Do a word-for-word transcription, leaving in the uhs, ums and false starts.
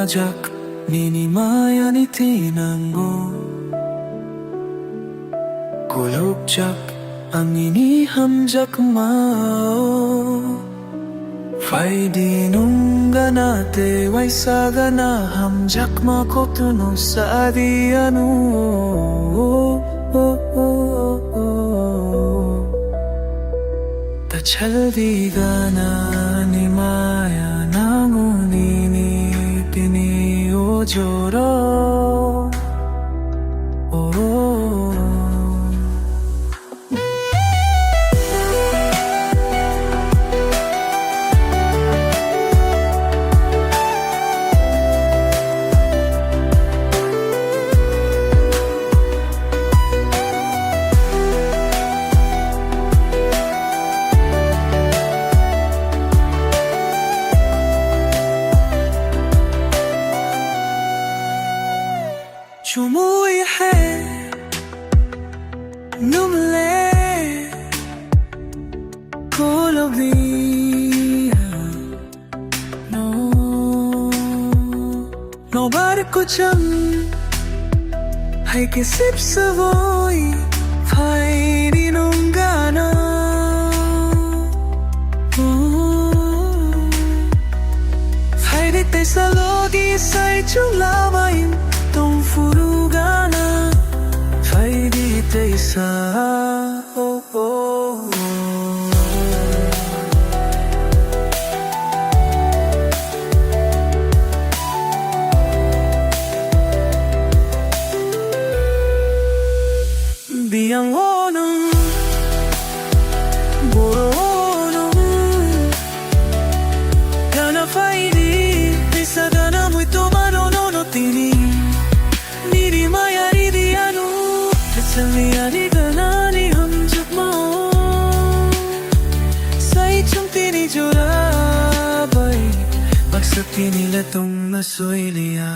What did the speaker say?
Jak nini mayani thinango. Kulukjak ang nini hamjakmao. Phaidi nwng gana tei waisa gana hamjakma koktwno sa di ano. Ta chaldi gana ni maya nango nini tini ojoro. Oh. Chumui he numle kolobi no. Nobar kucham hai ke sip savoi phaidi nwng gana. Phaidi tei salogi sai chunglamai tong phuru gana. Phaidi tei sa. Oh, oh, oh. Biyang ono, boro ono. Gana phaidi, pisa gana mui tomano no no tini. Nini maya ridi ano, keselni ani ganani hamjakmao. Sai chum tini jora bai, baksa tini le tongna soilia.